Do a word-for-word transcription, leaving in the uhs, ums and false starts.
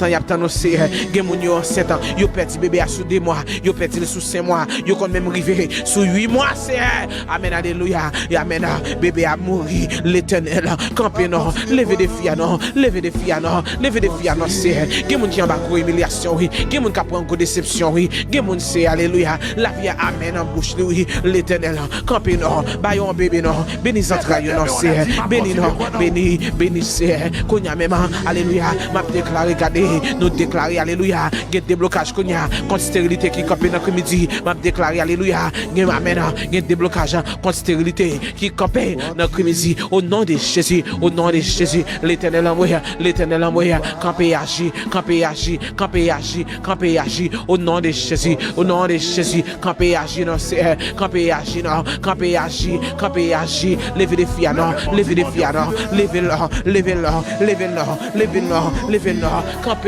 tan y ap tann ou, Seyè. Gen moun yo ansent, yo pèdi bebe a sou de mwa, yo pèdi l sou senk mwa, yo konn menm rive sou uit mwa, Seyè. Amèn, alelouya. E amèn, bebe a mouri, Letènèl. Kanpe non, leve defi a non, leve defi a non, leve defi a non, Seyè. Gen moun ki anba gwo imilyasyon, wi. Gen moun k ap pran gwo desepsyon, wi. Gen moun, Seyè, alelouya. Lavi a, amèn, an bouch li, wi. Letènèl, kanpe non, ba yo yon bebe non, beni zantray yo non, Seyè. Beni non, beni, beni, Seyè. Kounye a menm, alelouya, m ap deklare, gade, nou deklare, alelouya, gen deblokaj kounye a kont sterilite ki kanpe nan kri midi. M ap deklare, alelouya, gen, amèn, gen deblokaj kont sterilite ki kanpe nan kri midi. O non de Jezi, o non de Jezi, Letènèl an mwen, Letènèl an mwen, kanpe e aji, kanpe e aji, kanpe e aji, kanpe e aji, o non de Jezi, o non de Jezi, kanpe e aji non, Seyè, kanpe e aji non, kanpe e aji, kanpe e aji, leve defi a non, leve defi a non, leve l non, leve l non, leve l non, leve l non, leve l non, kanpe